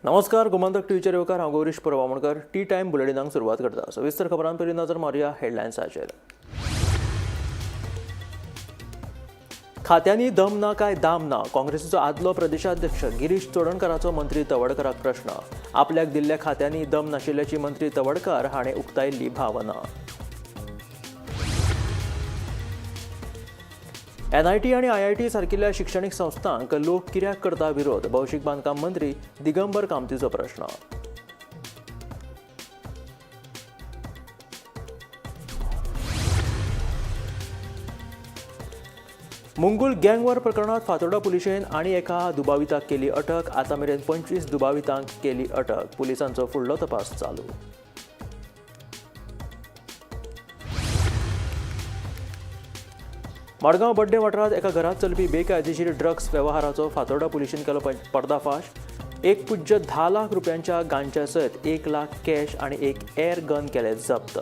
नमस्कार, गोमंतक टीव्हीचेर येवकार. हांव गौरीश परब आमोणकर. टी टायम बुलेटिनाक सुरवात करता. सविस्तर खबरां पयलीं नजर मारुया हेडलायन्साचेर. खात्यांनी दम ना काय दाम ना, काँग्रेसीचो आदलो प्रदेशाध्यक्ष गिरीश चोडणकाराचो मंत्री तवडकराक प्रश्न. आपल्याक दिल्ल्या खात्यांनी दम नाशिल्ल्याची मंत्री तवडकार हाणें उक्तायल्ली भावना. एनआयटी आनी आयआयटी सारकिल्ल्या शिक्षणीक संस्थांक लोक कित्याक करता विरोध, भौशीक बांदकाम मंत्री दिगंबर कामतीचो प्रश्न. मुंगूल गँगवॉर प्रकरणात फातोर्डा पुलिशेन आनी एका दुबाविताक केली अटक. आतां मेरेन 25 दुबावितांक केली अटक. पुलिसांचो फुडलो तपास चालू. मडगांव बड्डे वाठारांत एका घरांत चलपी बेकायदेशीर ड्रग्स वेव्हाराचो फातोर्डा पुलिशेन केलो पर्दाफाश. 1.10 लाख रुपयांच्या गांजा सयत 1 लाख कॅश आनी एक एअर गन केले जप्त.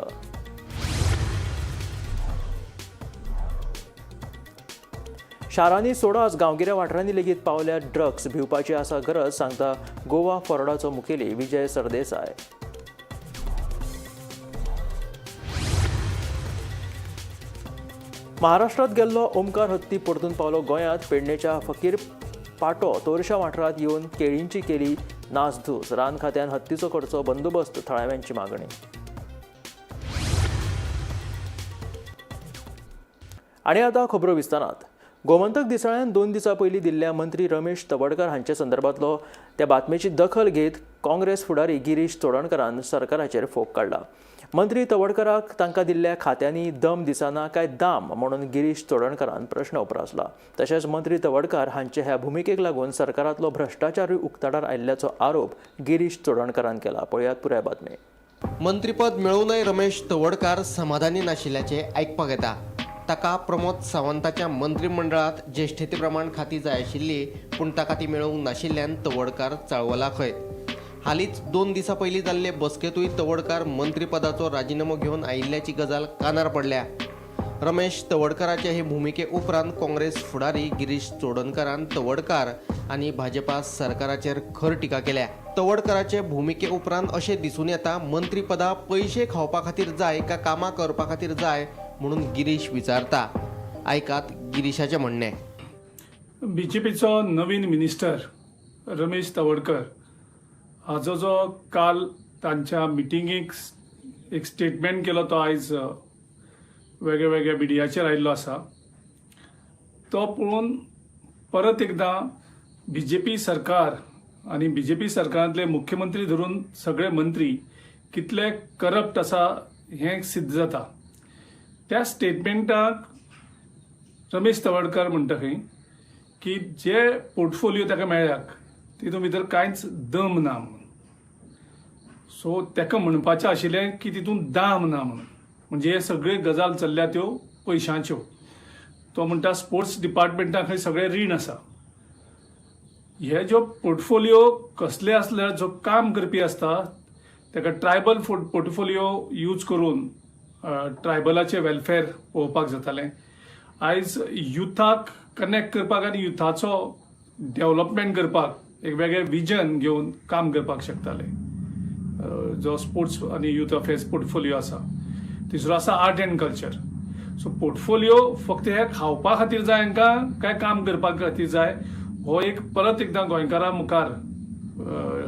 शारांनी सोडाच, गांवगिऱ्या वाठारांनी लेगीत पावल्या ड्रग्स. भिवपाची आसा गरज, सांगता गोवा फॉरवर्डाचो मुखेली विजय सरदेसाय. महाराष्ट्रात गेल्लो ओमकार हत्ती परतून पावलो गोंयांत. पेडणेच्या फकीर पाटो तोरशा वाठारांत येवन केळींची केली नासधूस. रान खात्यान हत्तीचो करचो बंदोबस्त, थळाव्यांची मागणी. आनी आतां खबरो विस्तारात. गोमंतक दिसाळ्यान 2 दिसां पयलीं दिल्ल्या मंत्री रमेश तवडकर हांचे संदर्भांतलो त्या बातमेची दखल घेत काँग्रेस फुडारी गिरीश चोडणकरान सरकाराचेर फोग काडला. मंत्री तवडकराक तांकां दिल्ल्या खात्यांनी दम दिसना काय दाम म्हणून गिरीश चोडणकरान प्रश्न उप्रासला. तशेंच मंत्री तवडकार हांचे ह्या भुमिकेक लागून सरकारांतलो भ्रश्टाचारूय उक्ताडार आयिल्ल्याचो आरोप गिरीश चोडणकरान केला. पळयात पुराय बातमी. मंत्रीपद मेळूनय रमेश तवडकार समाधानी नाशिल्ल्याचें आयकपाक येता. ताका प्रमोद सावंताच्या मंत्रिमंडळांत ज्येश्ठते प्रमाण खाती जाय आशिल्ली, पूण ताका ती मेळूंक नाशिल्ल्यान तवडकार चाळवला खंय. हालींच 2 दिसां पयलीं जाल्ले बसकेंतूय तवडकार मंत्रीपदाचो राजिनामो घेवन आयिल्ल्याची गजाल कानार पडल्या. रमेश तवडकाराचे हे भुमिके उपरांत काँग्रेस फुडारी गिरीश चोडणकारान तवडकार आनी भाजपा सरकाराचेर खर टिका केल्या. तवडकाराचे भुमिके उपरांत अशें दिसून येता, मंत्रीपदां पयशे खावपा खातीर जाय काय कामां करपा खातीर जाय म्हणून गिरीश विचारता. आयकात गिरीशाचें म्हणणें. बीजेपीचो नवीन मिनिस्टर रमेश तवडकर हाजो जो काल तांच्या मिटिंगेक एक स्टेटमेंट केलो, तो आयज वेगळ्या वेगळ्या मिडियाचेर आयिल्लो आसा. तो पळोवन परत एकदां बीजेपी सरकार आनी बीजेपी सरकारांतले मुख्यमंत्री धरून सगळे मंत्री कितले करप्ट आसा हें सिद्ध जाता. त्या स्टेटमेंटाक रमेश तवडकर म्हणटा खंय की जे पोर्टफोलियो ताका मेळ्ळ्याक तितून भितर कांयच दम ना म्हणून. सो ताका म्हणपाचें आशिल्लें की तितून दाम ना म्हणून, म्हणजे हे सगळे गजाल चल्ल्या त्यो पयशांच्यो. तो म्हणटा स्पोर्ट्स डिपार्टमेंटा खंय सगळें रीण आसा. हे ज्यो पोर्टफोलियो कसले आसल्यार जो काम करपी आसता ताका ट्रायबल पोर्टफोलियो यूज करून ट्रायबलाचें वेलफेअर पळोवपाक जातालें. आयज युथाक कनेक्ट करपाक आनी युथाचो डेव्हलपमेंट करपाक एक वेगळें विजन घेवन काम करपाक शकताले, जो स्पोर्ट्स आनी युथ अफेर्स पोर्टफोलियो आसा. तिसरो आसा art and culture. So portfolio फक्त हे खावपा खातीर जाय हांकां काय काम करपा खातीर जाय, हो एक परत एकदां गोंयकारां मुखार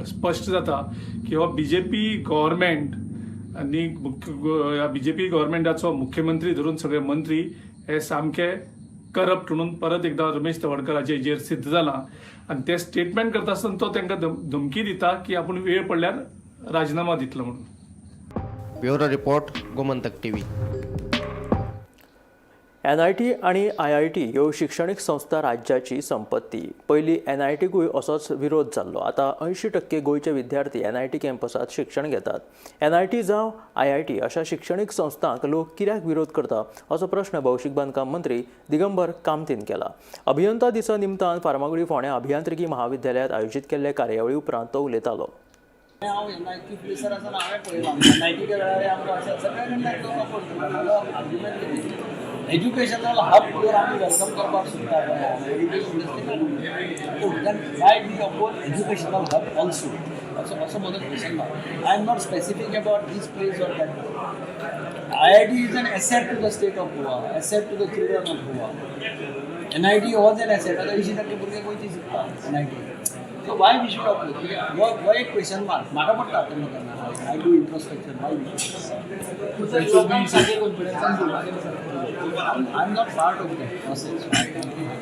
स्पश्ट जाता की हो बीजेपी गव्हर्मेंट आनी बीजेपी गव्हर्मेंटाचो मुख्यमंत्री धरून सगळे मंत्री हे सामके करप्ट म्हणून परत एकदां रमेश तवडकराचे हेजेर सिद्ध जालां. आनी ते स्टेटमेंट करता आसतना तो तांकां धमकी दिता की आपूण वेळ पडल्यार राजिनामा दितलो म्हणून. Bureau report, Gomantak TV. NIT आनी आयआयटी ह्यो शिक्षणीक संस्था राज्याची संपत्ती. पयलीं एनआयटीकूय असोच विरोध जाल्लो. आतां 80% गोंयचे विद्यार्थी एनआयटी कॅम्पसांत शिक्षण घेतात. एनआयटी जावं आयआयटी अशा शिक्षणीक संस्थांक लोक कित्याक विरोध करता, असो प्रश्न भौशीक बांदकाम मंत्री दिगंबर कामतीन केला. अभियंता दिसा निमतान फार्मागुडी फोंड्या अभियांत्रिकी महाविद्यालयांत आयोजीत केल्ले कार्यावळी उपरांत तो उलयतालो. हांव एनआयटी प्लेसर आसतना हांवें पळयलां, एनआयटीच्या वेळार आमकां अशें सगळ्या कडल्यान लोक आपोवता. आर्ग्युमेंट केली, एज्युकेशनल हब जर आमी welcome करपाक सोदता education, then why we oppose educational hub also? असो असो म्हजो question mark. I am not specific about this place or that. IIT is an asset to the state of Goa, asset to the children of Goa. NIT was an asset. आतां 80% भुरगे गोंयचे शिकता NIT. So why we should oppose? हो हो एक question mark म्हाका पडटा तेन्ना तेन्ना. I do introspection, why we I am not part of that process.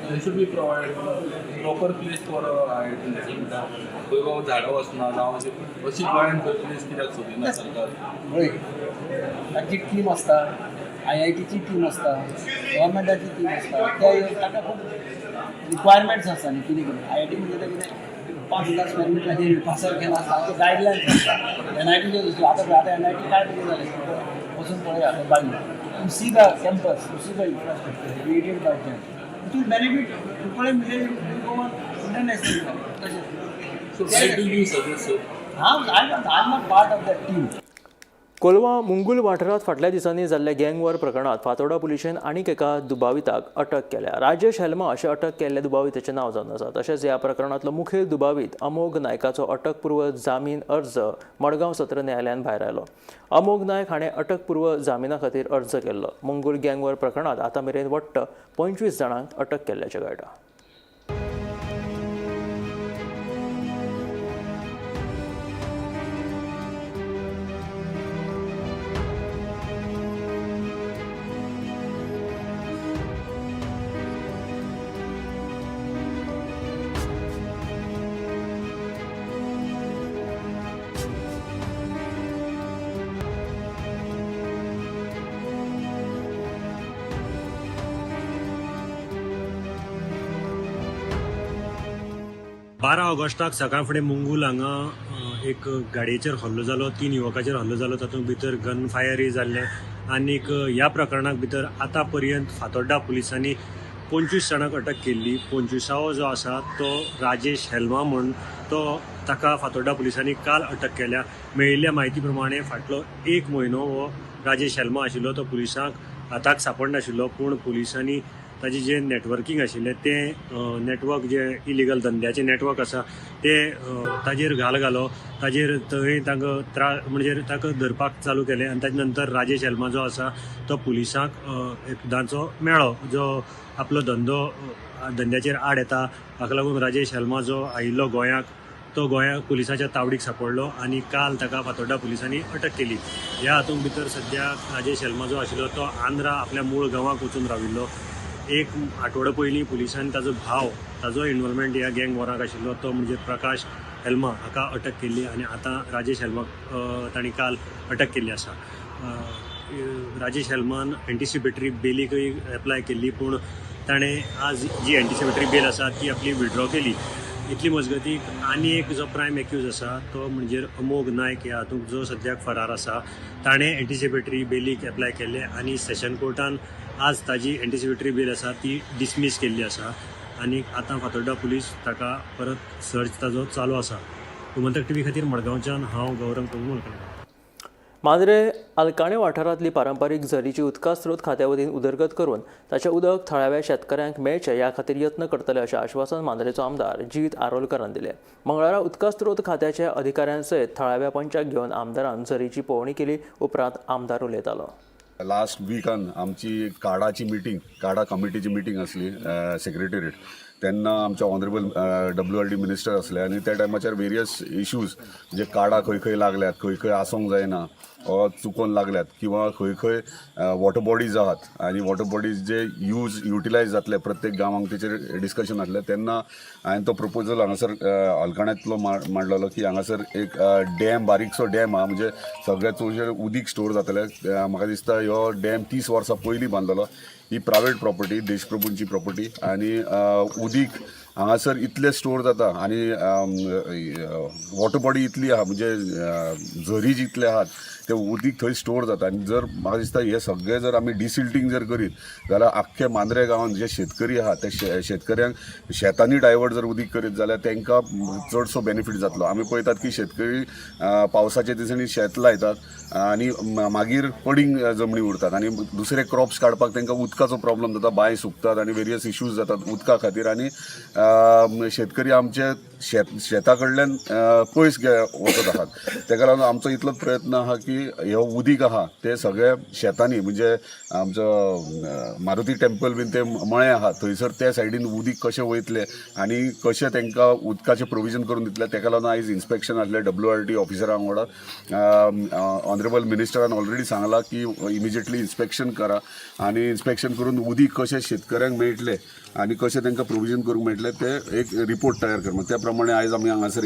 There should be provide proper place for IIT. खंय बाबा झाडां वचना जावं अशी अशी गोंयांत खंय प्लेस कित्याक सोदिना सरकार. पळय, तांची टीम आसता, आय आय टीची टीम आसता, गव्हर्मेंटाची टीम आसता. ते ताका खूब रिक्वायरमेंट्स आसता न्ही. कितें कितें I I T म्हणजे तें कितें 5000 स्क्वेअर मिटराचेर पासर केला आसता, आतां गायडलायन्स आसता. एन I टीचे दुसरें. आतां आतां एन I T काय कितें जालें, वचून पळया आतां बाजू, you see the campus, you see the infrastructure created by them, it will benefit Cuncolim village, will go on international. तशें. So why do you suggest, sir? हांव I am not part of that team. Colva Mungul वाठारांत फाटल्या दिसांनी जाल्ल्या gang war प्रकरणांत फातोर्डा पुलिशेन आनीक एका दुबाविताक अटक केल्या. राजेश हेल्मा अशें अटक केल्ल्या दुबाविताचें नांव जावन आसा. तशेंच ह्या प्रकरणांतलो मुखेल दुबावीत अमोघ नायकाचो अटकपूर्व जामीन अर्ज मडगांव सत्र न्यायालयान भायरायलो. अमोघ नायक हाणें अटकपूर्व जामिना खातीर अर्ज केल्लो. मुंगूल गँगवॉर प्रकरणांत आतां मेरेन वट्ट 25 जाणांक अटक केल्ल्याचें कळटा. बारा ऑगस्टाक सकाळ फुडें मुंगूल हांगा एक गाडयेचेर हल्लो जालो, 3 युवकाचेर हल्लो जालो, तातूंत भितर गन फायरय जाल्लें. आनीक ह्या प्रकरणाक भितर आतां पर्यंत फातोड्डा पुलिसांनी 25 जाणांक अटक केल्ली. 25वो जो आसा तो राजेश हेल्मा म्हूण, तो ताका फातोड्डा पुलिसांनी काल अटक केल्या. मेळिल्ल्या म्हायती प्रमाणे फाटलो 1 म्हयनो हो राजेश हेल्मा आशिल्लो तो पुलिसांक हाताक सापडनाशिल्लो, पूण पुलिसांनी ताजें जें नॅटवर्कींग आशिल्लें तें नॅटवर्क जें इलिगल धंद्याचें नॅटवर्क आसा तें ताजेर घाल घालो. ताजेर थंय तांकां त्रास म्हणजे ताका धरपाक चालू केलें आनी ताजे नंतर राजेश हेल्मा जो आसा तो पुलिसांक एकदांचो मेळ्ळो, जो आपलो धंदो धंद्याचेर आड येता. हाका लागून राजेश हेल्मा जो आयिल्लो गोंयाक तो गोंया पुलिसाच्या तावडीक सापडलो आनी काल ताका फातोड्डा पुलिसांनी अटक केली. ह्या हातूंत भितर सद्या राजेश हेल्मा जो आशिल्लो तो आंध्रा आपल्या मूळ गांवाक वचून राविल्लो. 1 आठवडो पयलीं पुलिसांनी ताजो भाव, ताजो इन्वॉल्वमेंट ह्या गँग वॉराक आशिल्लो तो म्हणजे प्रकाश हेल्मा हाका अटक केल्ली आनी आतां राजेश हेल्माक तांणी काल अटक केल्ली आसा. राजेश हेल्मान एंटिसिपेटरी बेलीकय एप्लाय केल्ली, पूण ताणें आज जी एंटिसिपेटरी बेल आसा ती आपली विड्रॉ केली. इतली मजगती आनी एक जो प्रायम एक्यूज आसा तो म्हणजे अमोघ नायक ह्या हातूंत जो सद्याक फरार आसा, ताणें एंटिसिपेटरी बेलीक एप्लाय केल्लें आनी सेशन कोर्टान आज ताजी एंटिसिपेटरी बेल आसा ती डिसमीस केल्ली आसा आनी आतां फातोड्डा पुलीस ताका परत सर्च ताजो चालू आसा. गोमंतक टीव्ही खातीर मडगांवच्यान हांव गौरंग प्रभू मलकणकर. मांद्रे आलकाणे वाठारांतली पारंपारीक झरीची उदका स्रोत खात्या वतीन उदरगत करून ताचें उदक थळाव्या शेतकऱ्यांक मेळचें ह्या खातीर यत्न करतले अशें आश्वासन मांद्रेचो आमदार जीत आरोलकरान दिलें. मंगळारा उदका स्रोत खात्याच्या अधिकाऱ्यां सयत थळाव्या पंचाक घेवन आमदारान झरीची पळोवणी केली. उपरांत आमदार उलयतालो. लास्ट विकान आमची काडाची मिटींग, काडा कमिटीची मिटींग आसली सेक्रेटेरिएट, तेन्ना आमचे ऑनरेबल WRD minister आसले आनी त्या टायमाचेर वेरियस इश्यूज म्हणजे काडां खंय खंय लागल्यात, खंय खंय आसूंक जायना वा चुकोन लागल्यात किंवा खंय खंय वॉटर बॉडीज आहात आनी वॉटर बॉडीज जे यूज युटिलायज जातले प्रत्येक गांवांक तेचेर डिस्कशन आसलें. तेन्ना हांवें तो प्रपोजल हांगासर अलकाण्यांतलो मांडलेलो की हांगासर एक डॅम, बारीकसो डॅम आहा, म्हणजे सगळ्या चडशें उदीक स्टोर जातलें. म्हाका दिसता ह्यो डॅम 30 वर्सां पयलीं बांदलेलो. ही प्रायवेट प्रॉपर्टी, देशप्रभूंची प्रॉपर्टी आनी उदीक हांगासर इतलें स्टोर जाता आनी वॉटर बॉडी इतली आहा, म्हणजे झरी जितले आहात ते उदीक थंय स्टोर जाता. आनी जर म्हाका दिसता हे सगळे जर आमी डिसिल्टींग जर करीत जाल्यार आख्खे मांद्रे गांवांत जे शेतकरी आहात ते शेतकऱ्यांक शेतांनी डायवर्ट जर उदीक करीत जाल्यार तांकां चडसो बेनिफीट जातलो. आमी पळयतात की शेतकरी पावसाच्या दिसांनी शेत लायतात आनी मागीर पडींग जमनी उरतात आनी दुसरे क्रॉप्स काडपाक तांकां उदकाचो प्रॉब्लम जाता, बांय सुकतात आनी वेरियस इश्यूज जातात उदका खातीर. आनी शेतकरी आमचे शेता कडल्यान पयस वचत आहात. तेका लागून आमचो इतलोच प्रयत्न आहा की हो उदीक आहा ते सगळे शेतांनी, म्हणजे आमचो मारुती टेम्पल बीन ते मळे आहा थंयसर त्या सायडीन उदीक कशें वयतलें आनी कशें तांकां उदकाचें प्रोविजन करून दितलें. तेका लागून आयज इन्स्पेक्शन आसलें WRT ऑफिसरा वांगडा. ऑनरेबल मिनिस्टरान ऑलरेडी सांगलां की इमिजिएटली इन्स्पेक्शन करा आनी इन्स्पेक्शन करून उदीक कशें शेतकऱ्यांक मेळटलें आनी कशें तांकां प्रोविजन करूंक मेळटलें ते एक रिपोर्ट तयार कर. त्या प्रमाणे आयज आमी हांगासर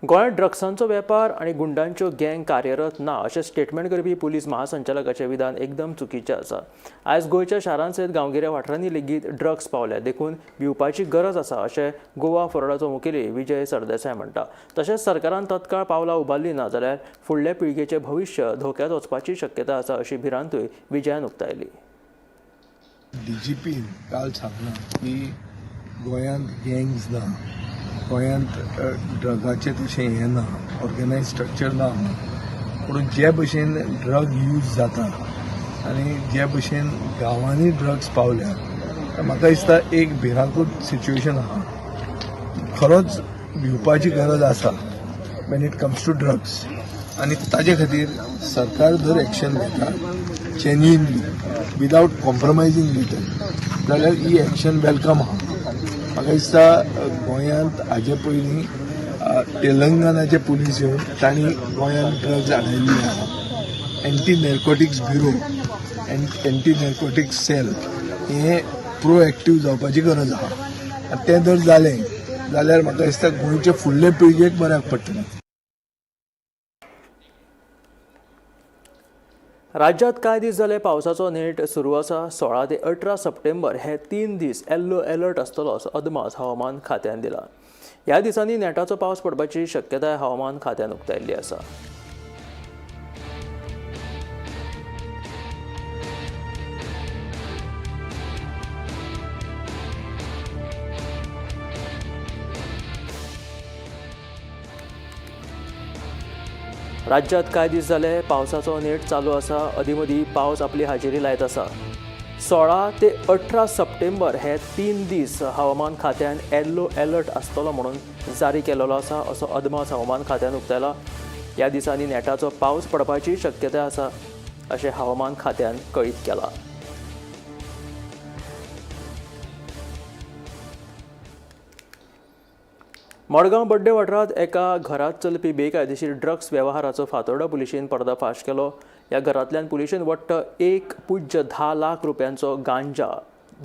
गोंयांत ड्रग्सांचो वेपार आनी गुंडांच्यो गँग कार्यरत ना अशें स्टेटमेंट करपी पुलीस महासंचालकाचें विधान एकदम चुकीचें आसा. आयज गोंयच्या शारांत सयत गांवगिऱ्या वाठारांनी लेगीत ड्रग्स पावल्या, देखून भिवपाची गरज आसा अशें गोवा फॉरवर्डाचो मुखेली विजय सरदेसाय म्हणटा. तशेंच सरकारान तत्काळ पावलां उबारलीं ना जाल्यार फुडल्या पिळगेचें भविश्य धोक्यांत वचपाची शक्यता आसा अशी भिरांतूय विजयान उक्तायली. DGPन काल सांगलां की गोंयांत गँग्स ना, गोंयांत ड्रगाचें तशें हें ना, ऑर्गनायज स्ट्रक्चर ना. पूण जे भशेन ड्रग यूज जाता आनी जे भशेन गांवांनी ड्रग्स पावल्या, म्हाका दिसता एक भिरांकूळ सिच्युएशन आहा. खरोच भिवपाची गरज आसा when it comes to drugs. आनी ताजे खातीर सरकार जर एक्शन घेता जेन्युइनली विदावट कॉम्प्रोमायझींग लिटल जाल्यार ही एक्शन welcome आहा. म्हाका दिसता गोंयांत हाजे पयलीं तेलंगणाचे पुलीस येवन तांणी गोंयांत ड्रग्स हाडिल्ली आहा. Anti narcotics bureau, anti narcotics cell हें प्रोएक्टीव जावपाची गरज आहा. आनी तें जर जालें जाल्यार म्हाका दिसता गोंयचे फुडले पिळगेक बऱ्याक पडटलें. राज्यांत कांय दीस जाले पावसाचो नेट सुरू आसा. 16 ते 18 सप्टेंबर हे 3 दीस येल्लो अलर्ट आसतलो असो अदमास हवामान खात्यान दिला. ह्या दिसांनी नेटाचो पावस पडपाची शक्यताय हवामान खात्यान उक्तायल्ली आसा. राज्यांत कांय दीस जाले पावसाचो नेट चालू आसा. अदींमदीं पावस आपली हाजेरी लायत आसा. 16 ते 18 सप्टेंबर हे 3 दीस हवामान खात्यान येल्लो अलर्ट आसतलो म्हणून जारी केलेलो आसा असो अदमास हवामान खात्यान उक्तायला. ह्या दिसांनी नेटाचो पावस पडपाची शक्यताय आसा अशें हवामान खात्यान कळीत केलां. मडगांव बड्डे वाठारांत एका घरांत चलपी बेकायदेशीर ड्रग्स वेव्हाराचो फातोर्डा पुलिशेन पर्दाफाश केलो. ह्या घरांतल्यान पुलिशेन वट्ट 1.10 लाख रुपयांचो गांजा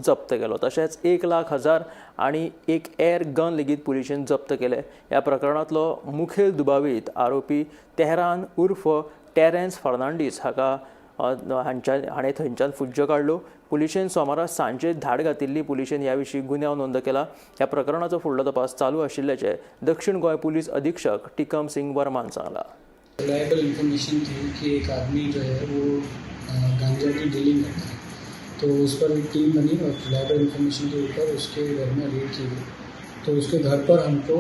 जप्त केलो. तशेंच 1,00,000 आनी एक एअर गन लेगीत पुलिशेन जप्त केले. ह्या प्रकरणांतलो मुखेल दुबावीत आरोपी तेहरान उर्फ टेरेन्स फर्नांडीस हाका हाणें थंयच्यान फुज्जो काडलो. पुलिशेन सोमारा सांजे धाड घातिल्ली. पुलिशेन ह्या विशीं गुन्यांव नोंद केला. ह्या प्रकरणाचो फुडलो तपास चालू आशिल्ल्याचें दक्षिण गोंय पुलीस अधीक्षक टिकम सिंग वर्मान सांगलां. रिलायबल इन्फॉर्मेशन थी कि एक आदमी जो है वो गांजा की डीलिंग करता है, तो उस पर एक टीम बनी और रिलायबल इन्फॉर्मेशन के ऊपर उसके घर में रेड की गई. तो उसके घर पर हमको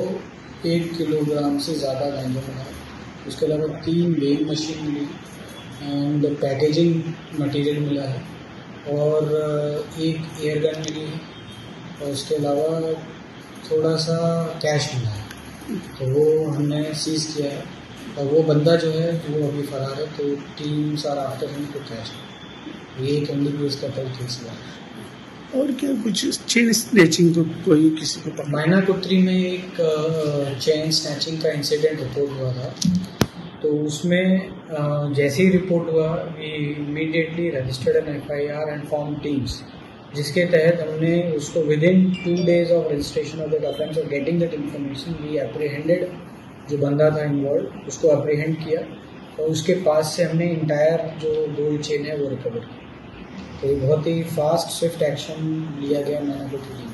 1 किलोग्राम से ज़्यादा गांजा मिला. उसके अलावा 3 वेइंग मशीन मिली एंड पैकेजिंग मटेरियल मिला है और एक एयर गन मिली है और उसके अलावा थोड़ा सा कैश मिला है, तो वो हमने सीज़ किया है. और वो बंदा जो है वो अभी फरार है, तो teams are after him to catch. ये एक NDPS का कल केस हुआ है. और क्या कुछ चेन स्नैचिंग को कोई किसी को पकड़ा? मैनापुत्री में एक चेन स्नैचिंग का इंसिडेंट रिपोर्ट हुआ था, तो उसमें जैसे ही रिपोर्ट हुआ we immediately registered an FIR and form teams, जिसके तहत हमने उसको within 2 days of registration of that offence Aur getting that information we apprehended जो बंदा था इन्वॉल्व, उसको अप्रीहेंड किया और उसके पास से हमने इंटायर जो गोल्ड चेन है वो रिकवर की. तो ये बहुत ही फास्ट स्विफ्ट एक्शन लिया गया मैनापुत्री में.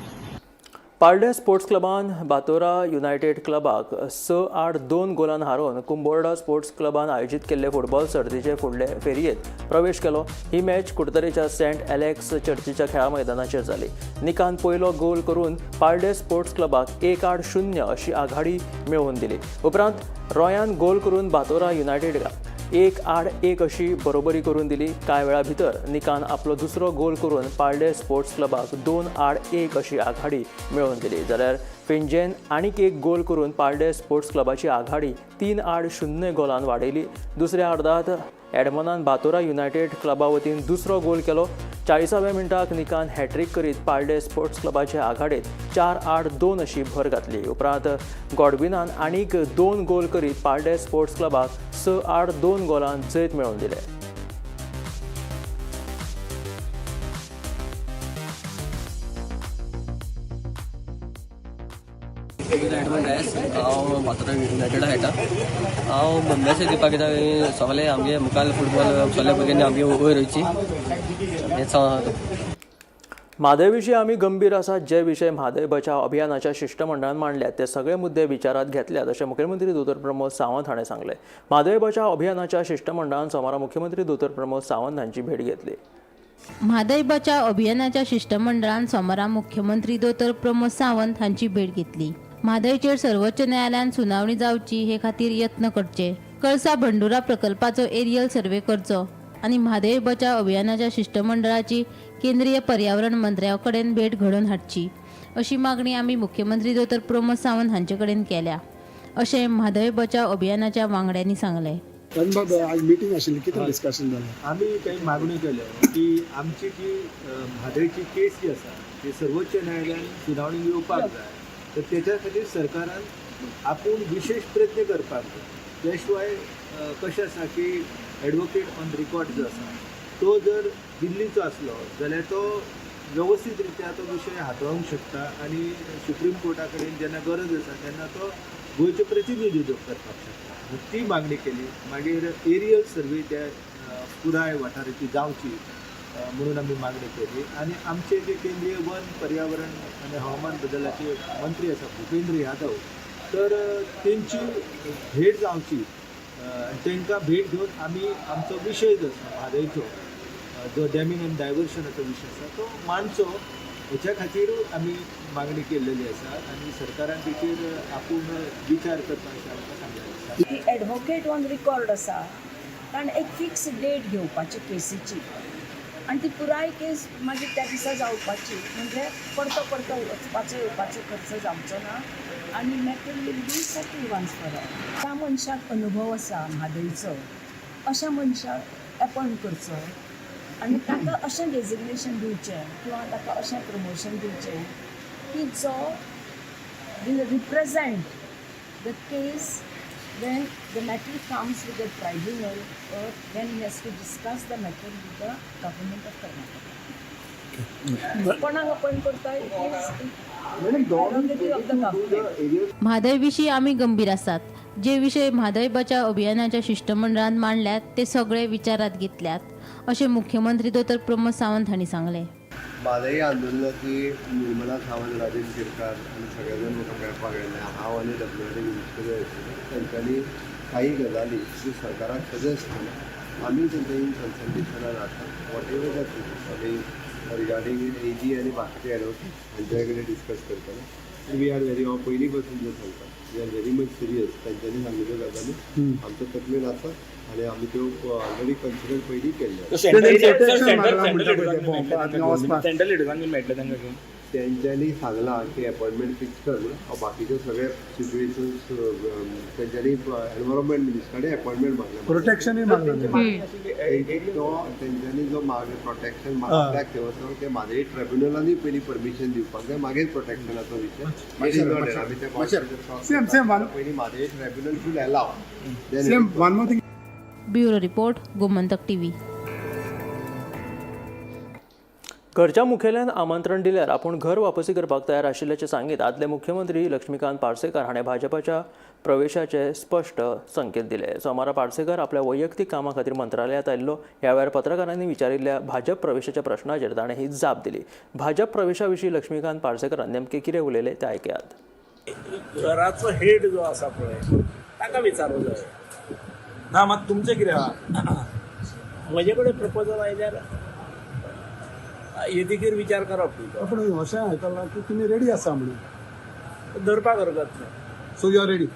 पार्डे स्पोर्ट्स क्लबान बातोरा युनायटेड क्लबाक 6-8-2 गोलान हारोवन कुंबोर्डा स्पोर्ट्स क्लबान आयोजीत केल्ले फुटबॉल सर्तीचे फुडले फेरयेंत प्रवेश केलो. ही मॅच कुडतरेच्या सेंट एलेक्स चर्चीच्या खेळा मैदानाचेर जाली. निकान पयलो गोल करून पार्डे स्पोर्ट्स क्लबाक 1-0 अशी आघाडी मेळोवन दिली. उपरांत रॉयान गोल करून बातोरा युनायटेडाक 1-1 अशी बरोबरी करून दिली. कांय वेळा भितर निकान आपलो दुसरो गोल करून पाळडे स्पोर्ट्स क्लबाक 2-1 अशी आघाडी मेळोवन दिली. जाल्यार फिंजेन आनीक एक गोल करून पाळडे स्पोर्ट्स क्लबाची आघाडी 3-0 गोलान वाडयली. दुसऱ्या अर्दांत एडमनान बातोरा युनायटेड क्लबा वतीन दुसरो गोल केलो. 40व्या मिनटाक निकान हॅट्रीक करीत पाळडे स्पोर्ट्स क्लबाचे आघाडीत 4-2 अशी भर घातली. उपरांत गॉडविनान आनीक 2 गोल करीत पाळडे स्पोर्ट्स क्लबाक 6-2 गोलान जैत मेळोवन दिलें. एडमंड डायस, हांव बातोरा युनायटेडा खेळटा. हांव मॅसेज दिवपाक कित्याक सगळे आमगे मुखार फुटबॉल सगळे भुरग्यांनी आमगे वयर वयची हेंच हांव. म्हादय विशीं आमी गंभीर आसात. जे विशय म्हादय बचाव अभियानाच्या शिश्टमंडळान मांडल्यात ते सगळे मुद्दे विचारात घेतल्यात अशें मुखेलमंत्री दोतोर प्रमोद सावंत हाणें सांगलें. म्हादय बचाव अभियानाच्या शिश्टमंडळान सोमारा मुख्यमंत्री दोतोर प्रमोद सावंत हांची भेट घेतली. म्हादय बचाव अभियानाच्या शिश्टमंडळान सोमारा मुख्यमंत्री दोतोर प्रमोद सावंत हांची भेट घेतली. म्हादयचेर सर्वोच्च न्यायालयान सुनावणी जावची हे खातीर यत्न करचे, कळसा भंडुरा प्रकल्पाचो एरियल सर्वे करचो आनी म्हादय बचाव अभियानाच्या शिश्टमंडळाची केंद्रीय पर्यावरण मंत्र्या कडेन भेट घडोवन हाडची अशी मागणी आमी मुख्यमंत्री दोतोर प्रमोद सावंत हांचे कडेन केल्या अशें म्हादय बचाव अभियानाच्या वांगड्यांनी सांगलें. आज मिटींग आशिल्ली, कितें डिस्कशन जालें? आमी काही मागण्यो केल्यो की आमची जी म्हादयची केस जी आसा ती सर्वोच्च न्यायालयान सुनावणी घेवपाक जाय, तर तेच्या खातीर सरकारान आपूण विशेश प्रयत्न करपाक जाय. त्या शिवाय कशें आसा की एडवोकेट ऑन रिकॉर्ड जो आसा तो जर दिल्लीचो आसलो जाल्यार तो वेवस्थीत रित्या तो विशय हाताळूंक शकता आनी सुप्रीम कोर्टा कडेन जेन्ना गरज आसा तेन्ना तो गोंयचें प्रतिनिधित्व करपाक शकता. ती मागणी केली. मागीर एरियल सर्वे त्या पुराय वाठाराची जावची म्हणून आमी मागणी केली आनी आमचे जे केंद्रीय वन पर्यावरण आनी हवामान बदलाचे मंत्री आसा भुपेंद्र यादव, तर तेंची भेट जावची, तांकां भेट घेवन आमी आमचो विशय जो आसा म्हादयचो जो डॅमिंग आनी डायवर्शनाचो विशय आसा तो मांडचो हेच्या खातीर आमी मागणी केल्लेली आसा आनी सरकारान तेचेर आपूण विचार करपाक अशें आमकां सांगलेलें आसा. की एडवोकेट ऑन रिकॉर्ड आसा कारण एक फिक्स डेट घेवपाची केसीची आनी ती पुराय केस मागीर त्या दिसा जावपाची, म्हणजे परतो परतो वचपाचो येवपाचो खर्च जावचो ना आनी matter will be settle once for all. ज्या मनशाक अनुभव आसा म्हादयचो अशा मनशाक एपॉयंट करचो आनी ताका अशें डेजिग्नेशन दिवचें किंवा ताका अशें प्रमोशन दिवचें की जो will represent the case when the matter comes with the tribunal or when he has to discuss the matter with the government of Karnataka. कोणाक अपॉइंट करता it is prerogative of the government. Mhadei विशीं आमी गंभीर आसात. जे विशय म्हादय बचाव अभियानाच्या शिश्टमंडळान मांडल्यात ते सगळे विचारात घेतल्यात अशें मुख्यमंत्री दोतोर प्रमोद सावंत हांणी सांगलें. म्हादय आंदोलनाची निर्मला सावंत, राजेश शिरकार आनी सगळे जाण म्हाका मेळपाक आयले. हांव आनी डब्ल्यू आर डी मिनिस्टर आशिल्ले. तेंच्यांनी काही गजाली ज्यो सरकाराक सजेस्ट केल्या आमी तेंच्या इन कन्सल्टेशनान आसा. What ever that आमी रिगार्डींग ए जी आनी बाकीचे एडवोकेट हांच्या कडेन डिस्कस करतले. We are very, हांव पयलीं पासून जें सांगता, we are very much serious. तेंच्यांनी सांगिल्ल्यो गजाली आमच्या तकलेन आसा आनी आमी त्यो ऑलरेडी कन्सिडर पयलीं केल्ल्यो. तेंच्यांनी सांगलां की अपॉयंटमेंट फिक्स कर म्हणून. हांव बाकीचे सगळे सिच्युएशन्स तेंच्यांनी एनवायरमेंट मिनिस्टर कडेन अपॉयंटमेंट मागलें. प्रोटेक्शनूय मागलें. तो तेंच्यांनी जो मागले प्रोटेक्शन मागल्याक तो ते म्हादय ट्रायब्युनलांनी पयलीं परमिशन दिवपाक जाय, मागीर प्रोटेक्शनाचो विशय. आमी ते पयलीं Mhadei tribunal should allow. Bureau report, Gomantak TV. घरच्या मुखेल्यान आमंत्रण दिल्यार आपूण घर वापसी करपाक तयार आशिल्ल्याचें सांगीत आदले मुख्यमंत्री लक्ष्मीकांत पार्सेकर हाणें भाजपाच्या प्रवेशाचे स्पश्ट संकेत दिले. सोमारा पार्सेकर आपल्या वैयक्तीक कामा खातीर मंत्रालयांत आयिल्लो. ह्या वेळार पत्रकारांनी विचारिल्ल्या भाजप प्रवेशाच्या प्रश्नाचेर ताणें ही जाप दिली. भाजप प्रवेशा विशीं लक्ष्मीकांत पार्सेकरान नेमकें कितें उलयलें तें आयकयात. घराचो हेड जो आसा पळय ताका विचारूंक जाय. ना मात तुमचें कितें आहा? म्हजे कडेन प्रपोजल आयल्यार येदीगेर विचार करप. पूण अशें आयकलां की तुमी रेडी आसा म्हणून. धरपाक हरकत ना. So you are ready?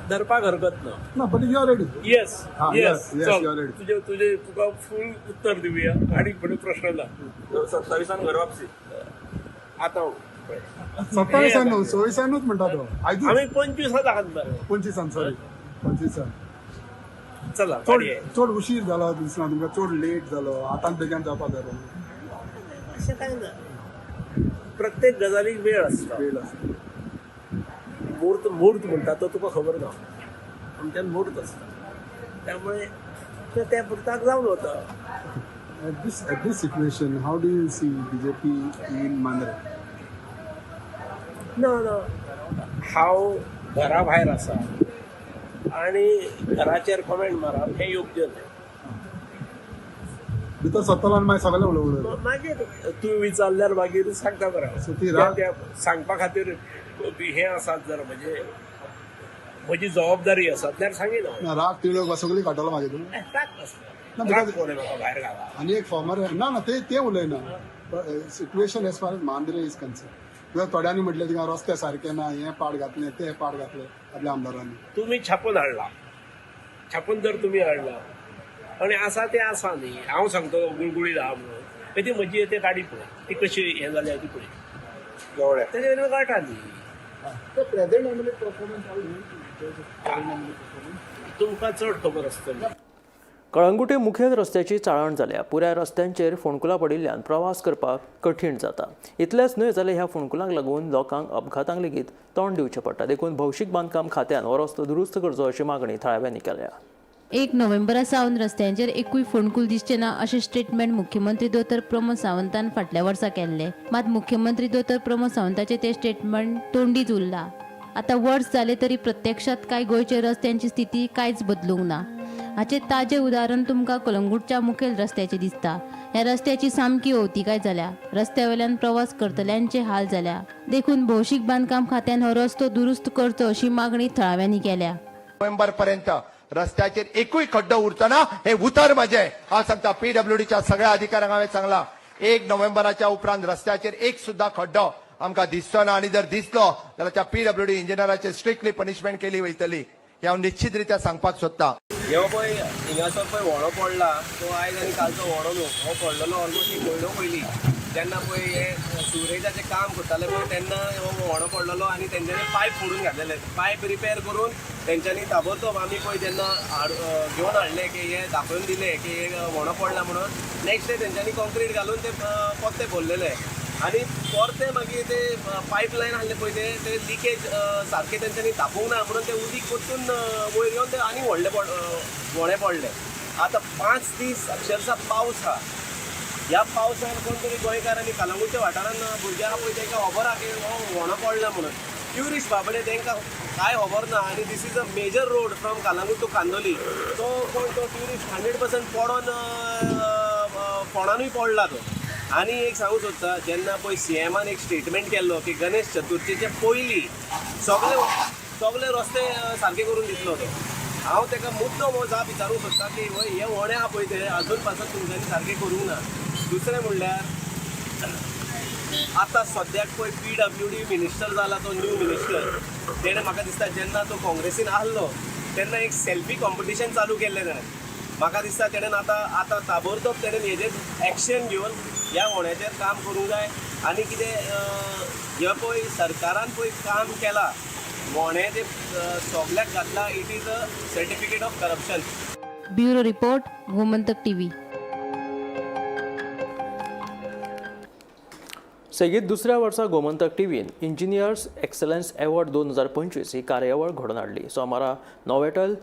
धरपाक हरकत ना. ना, but you are ready. Yes yes, yes, you are ready. तुजे तुजे तुका फूल उत्तर दिवया आनी फुडें प्रश्न ना. 27 घर वापसी आतां 27 न्हू, 26 म्हणटा तो. आमी 25 दाखत मरे. 25, सॉरी, 25. चला, चड उशीर जालो दिसना तुमकां? चड लेट जालो, आतां बेगीन जावपा जाय? अशें कांय ना, प्रत्येक गजालीक वेळ आसता. वेळ आसता. म्हूर्त म्हूर्त म्हणटा तो तुका खबर ना, आमच्यान म्हूर्त आसता, त्यामुळे ते त्या पुरताक जावन वता. At this situation, how do you see BJP in Mandrem? ना ना, हांव घरा भायर आसा आनी घराचेर कमेंट मारप हें योग्य न्हय. भितर सत्तरान मागीर सगळें उलोवप. मागीर तूं विचारल्यार मागीर सांगता बरें. सांगपा खातीर हें आसात जर म्हणजे म्हजी जबाबदारी आसा जाल्यार सांगीन हांव. राग तिडक सगळी काडटलो मागीर तूं? राग नासता, राग कोणें म्हाका भायर घाला. आनी एक फॉर्मर ना ना ते उलयना. Situation as far as Mandrem is concern, किंवा थोड्यांनी म्हटलें तिका रस्ते सारके ना, हें पाड घातलें तें पाड घातलें आपल्या आमदारांनी. तुमी छापून हाडला, छापून जर तुमी हाडला आनी आसा तें आसा न्ही. हांव सांगतलो गुळगुळीत आहा म्हणून, ती म्हजी ते गाडी पळय ती कशी हें जाल्या ती पळय, तेजे वयल्यान कळटा न्ही. प्रेझेंट एमएलए परफॉर्मन्स तुमकां चड खबर आसतली. कळंगुटे मुखेल रस्त्याची चाळण जाल्या. पुराय रस्त्यांचेर फोंडकुलां पडिल्ल्यान प्रवास करपाक कठीण जाता. इतलेंच न्हय जाल्यार ह्या फोंडकुलांक लागून लोकांक अपघातांक लेगीत तोंड दिवचें पडटा. देखून भौशीक बांदकाम खात्यान हो रस्तो दुरुस्त करचो अशी मागणी थळाव्यांनी केल्या. 1 नोव्हेंबरा सावन रस्त्यांचेर एकूय फोंडकूल दिसचें ना अशें स्टेटमेंट मुख्यमंत्री दोतोर प्रमोद सावंतान फाटल्या वर्सा केल्लें. मात मुख्यमंत्री दोतोर प्रमोद सावंताचें तें स्टेटमेंट तोंडीच उरलां. आतां वर्स जालें तरी प्रत्यक्षात कांय गोंयच्या रस्त्यांची स्थिती कांयच बदलूंक ना. हाचें ताजें उदाहरण तुमकां कलंगूटच्या मुखेल रस्त्याचें दिसता. ह्या रस्त्याची सामकी अवतिकाय जाल्या. रस्त्या वयल्यान प्रवास करतल्यांचे हाल जाल्या. देखून भौशीक बांदकाम खात्यान हो रस्तो दुरुस्त करचो अशी मागणी थळाव्यांनी केल्या. नोव्हेंबर पर्यंत रस्त्याचेर एकूय खड्डो उरचो ना हे उतर म्हजें. हांव सांगता पीडब्ल्यूडीच्या सगळ्या अधिकाऱ्यांक हांवें सांगलां, 1 नोव्हेंबराच्या उपरांत रस्त्याचेर एक सुद्दां खड्डो आमकां दिसचो ना आनी जर दिसलो जाल्यार त्या पीडब्ल्यूडी इंजिनियराचेर स्ट्रिक्टली पनिशमेंट केली वयतली हें हांव निश्चित रित्या सांगपाक सोदतां. ह्यो पळय हिंगासर पळय व्हडो पडला तो आयज आनी कालचो व्हडो न्हू, हो पडलेलो ऑलमोस्ट एक म्हयनो पयलीं. जेन्ना पळय हे सुरेजाचें काम करताले पळय तेन्ना हो व्हडो पडलेलो आनी तेंच्यांनी पायप फोडून घातलेले. पायप रिपेर करून तेंच्यांनी ताबडतोब आमी पळय जेन्ना घेवन हाडले की हे दाखोवन दिले की हे व्हडो पडला म्हणून, नेक्स्ट डे तेंच्यांनी कॉन्क्रीट घालून ते परते भरलेले आनी परते मागीर ते पायप लायन आहले पळय ते लिकेज सारकें तेंच्यांनी धापूंक ना म्हणून ते उदीक परतून वयर येवन ते आनी व्हडले व्हडें पडलें. आतां 5 दीस अक्षरशा पावस आहा. ह्या पावसान कोण तरी गोंयकार आनी कलंगूटच्या वाठारान भुरग्यांक आहा पळय तांकां खबर आहा की हो व्हणो पडला म्हणून. ट्युरिस्ट बाबडे तांकां कांय खबर ना आनी this is a major road from Calangute to Candolim. तो कोण तो ट्युरिस्ट 100% पडोन फोणानूय पडला तो. आनी एक सांगूंक सोदता, जेन्ना पळय सीएमान एक स्टेटमेंट केल्लो की गणेश चतुर्थीचे पयलीं सगळे सगळे रस्ते सारके करून दितलो तो, हांव ताका मुद्दम हो जाप विचारूंक सोदता की हे व्हडें आहा पळय ते अजून पासून तुमच्यांनी सारकें करूंक ना. दुसरें म्हणल्यार आतां सद्याक पळय पीडब्ल्यूडी मिनिस्टर जाला तो न्यू मिनिस्टर, तेणें म्हाका दिसता जेन्ना तो काँग्रेसीन आहलो तेन्ना एक सेल्फी कॉम्पिटिशन चालू केल्लें ताणें. म्हाका दिसता तेणें आतां आतां ताबडतोब तेणें हेजेर एक्शन घेवन ह्या होण्याचेर काम करूंक जाय. आनी कितें हें पळय सरकारान पळय काम केलां होणें जें सगल्याक घातलां, it is a certificate of corruption. Bureau report, Gomantak TV. सेगीत दुसऱ्या वर्सा गोमंतक टीव्हीन इंजिनियर्स एक्सलन्स अवॉर्ड 2025 ही कार्यावळ घडोवन हाडली. सोमारा नोवेटल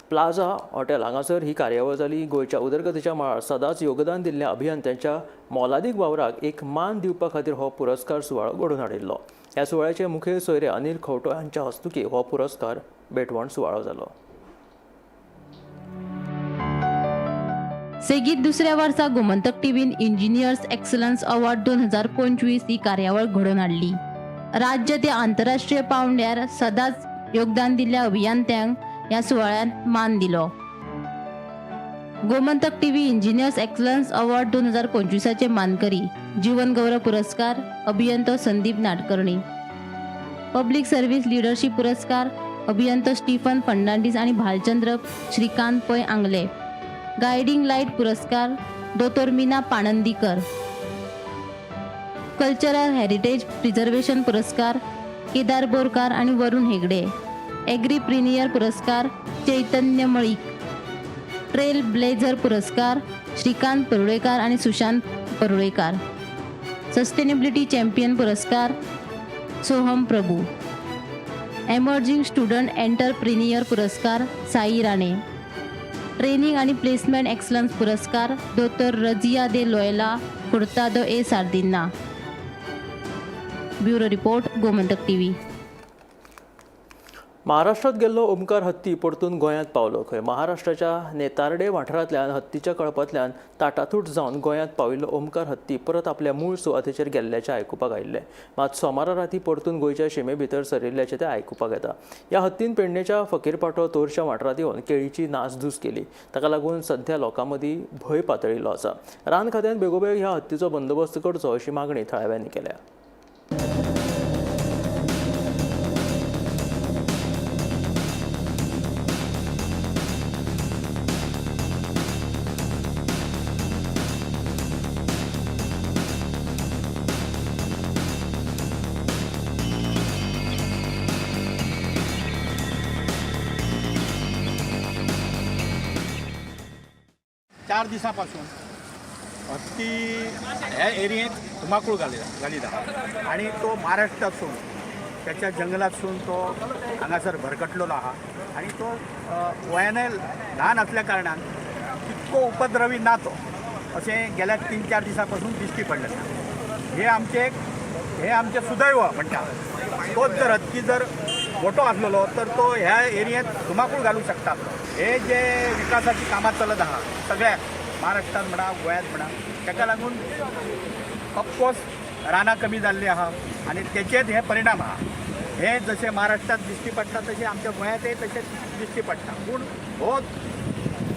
प्लाझा हॉटेल हांगासर ही कार्यावळ जाली. गोंयच्या उदरगतीच्या मळार सदांच योगदान दिल्ल्या अभियंत्यांच्या मोलादीक वावराक एक मान दिवपा खातीर हो पुरस्कार सुवाळो घडोवन हाडिल्लो. ह्या सुवाळ्याचे मुखेल सोयरे अनिल खवटो हांच्या हस्तुकीं हो पुरस्कार भेटवण सुवाळो जालो. सेगीत दुसऱ्या वर्सा गोमंतक टीव्हीन इंजिनियर्स एक्सलन्स अवॉर्ड 2025 ही कार्यावळ घडोवन हाडली. राज्य ते आंतरराष्ट्रीय पावंड्यार सदांच योगदान दिल्ल्या अभियंत्यांक ह्या सुवाळ्यांत मान दिलो. Gomantak TV engineers excellence award 2025 मानकरी जीवन गौरव पुरस्कार अभियंतो Sandeep Nadkarni, public service leadership पुरस्कार अभियंतो स्टीफन फर्नांडीस आनी भालचंद्र श्रीकांत पै आंगले. गायडींग लायट पुरस्कार दोतोर Meena Panandikar. Cultural heritage preservation पुरस्कार केदार बोरकार आनी वरुण हेगडे. एग्रीप्रिनियर पुरस्कार चैतन्य मळीक. ट्रेल ब्लेझर पुरस्कार श्रीकांत परुळेकार आनी सुशांत परुळेकार. सस्टेनेबिलिटी चॅम्पियन पुरस्कार Soham Prabhu. Emerging student entrepreneur पुरस्कार साई राणे. ट्रेनिंग आणि प्लेसमेंट एक्सलन्स पुरस्कार दोतोर Razia de Loyola Furtado A Sardinha. Bureau report, Gomantak TV. महाराष्ट्रात गेल्लो ओमकार हत्ती परतून गोंयांत पावलो. खंय महाराष्ट्राच्या नेतार्डे वाठारांतल्यान हत्तीच्या कळपांतल्यान ताटातूट जावन गोंयांत पाविल्लो ओमकार हत्ती परत आपल्या मूळ सुवातेचेर गेल्ल्याचें आयकुपाक आयिल्लें. मात सोमारा राती परतून गोंयच्या शिमे भितर सरिल्ल्याचें तें आयकुपाक येता. ह्या हत्तीन पेडणेच्या फकीरपाटो तोरच्या वाठारांत येवन केळीची नासधूस केली. ताका लागून सध्या लोकां मदीं भंय पातळिल्लो आसा. रान खात्यान बेगोबेग ह्या हत्तीचो बंदोबस्त करचो अशी मागणी थळाव्यांनी केल्या. चार दिसापासून हत्ती ह्या एरियेत धुमाकूळ घालीत आहा आनी तो महाराष्ट्रातसून त्याच्या जंगलातसून तो हांगासर भरकटलेलो आहा आनी तो वयानय ल्हान असल्या कारणान तितको उपद्रवी ना तो अशें गेल्या 3-4 दिसापासून दिश्टी पडलें. हे आमचें सुदैव म्हणटा. तोच जर हत्ती जर मोठो आसलेलो तर तो ह्या एरियेत धुमाकूळ घालूंक शकता. हे जे विकासाची कामां चलत आहा सगळ्याक महाराष्ट्रात म्हणा गोंयांत म्हणा ताका लागून ऑफकोर्स रानां कमी जाल्लीं आहा आनी तेचेच हे परिणाम आहा. हे जशें महाराष्ट्रात दिश्टी पडटा तशें आमच्या गोंयांतय तशेंच दिश्टी पडटा. पूण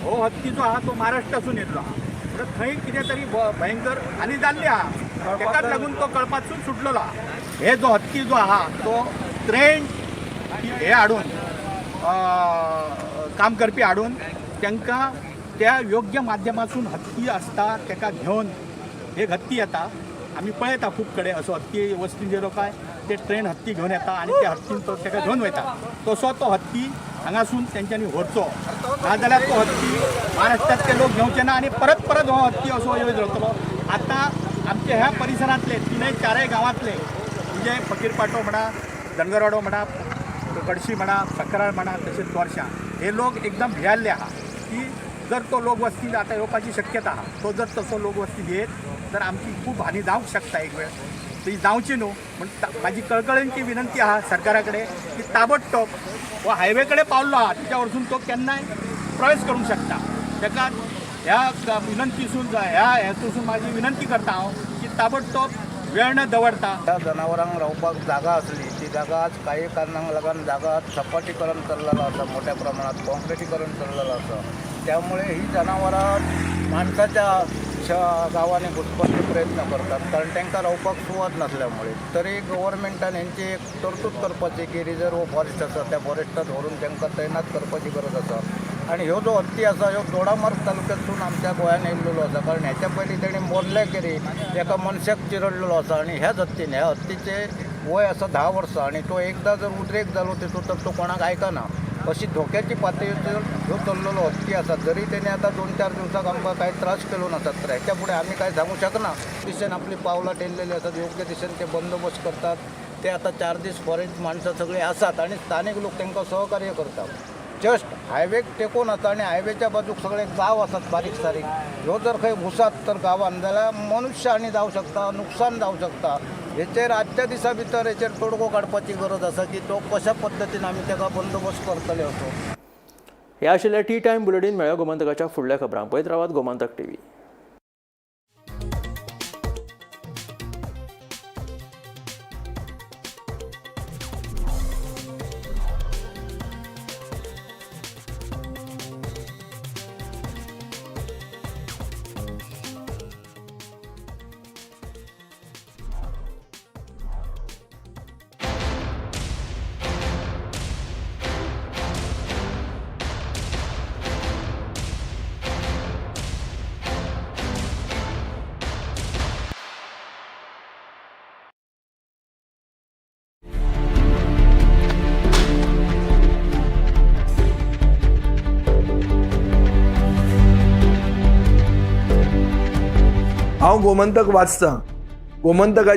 हो हत्ती जो आहा तो महाराष्ट्रासून येतलो आहा म्हणून थंय कितें तरी भयंकर हानी जाल्ली आहा ताकाच लागून तो कळपासून सुटलेलो आहा. हे जो हत्ती जो आहा तो ट्रेन हे हाडून काम करपी हाडून तांकां त्या योग्य माध्यमातून हत्ती आसता ताका घेवन एक हत्ती येता. आमी पळयता खूब कडेन असो हत्ती वस्तींचेर काय ते ट्रेन हत्ती घेवन येता आनी त्या हत्तीन तो ताका घेवन वयता. तसो तो हत्ती हांगासून तेंच्यांनी व्हरचो, नाजाल्यार तो हत्ती महाराष्ट्रांतले लोक घेवचे ना आनी परत परत हो हत्ती असो येवन रावतलो. आतां आमच्या ह्या परिसरांतले 3-4 गांवांतले म्हणजे फकीरपाटो म्हणा, धनगरवाडो म्हणा, गडशी म्हणा, सकराळ म्हणा, तशेंच तोरशां हे लोक एकदम भियाल्ले आहा की जर तो लोकवस्ती आतां येवपाची शक्यता आहा. तो जर तसो लोकवस्ती येत तर आमची खूब हानी जावंक शकता एक वेळ. ती जावची न्हू म्हण म्हाजी कळकळींची विनंती आहा सरकारा कडेन की ताबडतोब हो हायवे कडेन पावल्लो आहा तेच्या वरसून तो केन्नाय प्रवेश करूंक शकता. ताका ह्या विनंतीसून ह्या हेतूसून म्हाजी विनंती करता हांव की ताबडतोब वेळ न दवरता त्या जनावरांक रावपाक जागा आसली ती जागा आज काही कारणांक लागून जागा सपाटीकरण चल्लेलं आसा, मोठ्या प्रमाणात कॉन्क्रिटीकरण चल्लेलं आसा. त्यामुळे ही जनावरां माणसाच्या गांवांनी घुसपाचे प्रयत्न करतात कारण तांकां रावपाक सुवात नासल्यामुळे. तरी गव्हर्मेंटान हेंची एक तरतूद करपाची की रिजर्व फॉरेस्ट आसा त्या फॉरेस्टात व्हरून तांकां तैनात करपाची गरज आसा. आनी ह्यो जो हत्ती आसा ह्यो दोडामार्ग तालुक्यांतसून आमच्या गोंयांत येयल्लो आसा कारण ह्याच्या पयलीं तेणी मोर्ले केरी एका मनशाक चिरडलेलो आसा आनी ह्याच हत्तीन ह्या हत्तीचें वय आसा 10 वर्सां आनी तो एकदां जर उद्रेक जालो तितून तर तो कोणाक आयकना अशी धोक्याची पातळीचेर ह्यो चल्लेलो हत्ती आसा. जरी तेणी आतां 2-4 दिवसाक आमकां कांय त्रास केलो नासत तर ह्याच्या फुडें आमी कांय सांगूंक शकना. दिशेन आपली पावलां टेललेली आसात, योग्य दिशेन ते बंदोबस्त करतात. ते आतां 4 दीस फॉरेस्ट माणसां सगळीं आसात आनी स्थानीक लोक तांकां सहकार्य करतात. जस्ट हायवेक टेकून आसा आनी हायवेच्या बाजूक सगळे गांव आसात बारीक सारीक. ह्यो जर खंय घुसात तर गांवान जाल्यार मनुष्य हानी जावं शकता, नुकसान जावं शकता. हेचेर आजच्या दिसा भितर हेचेर तोडगो काडपाची गरज आसा की तो कशा पद्दतीन आमी ताका बंदोबस्त करतले असो. हे आशिल्ले टी टायम बुलेटीन. मेळ्ळ्या गोमंतकाच्या फुडल्या खबरांक. पळयत रावात गोमंतक टीव्ही. हांव गोमंतक वाचतां. गोमंतकाची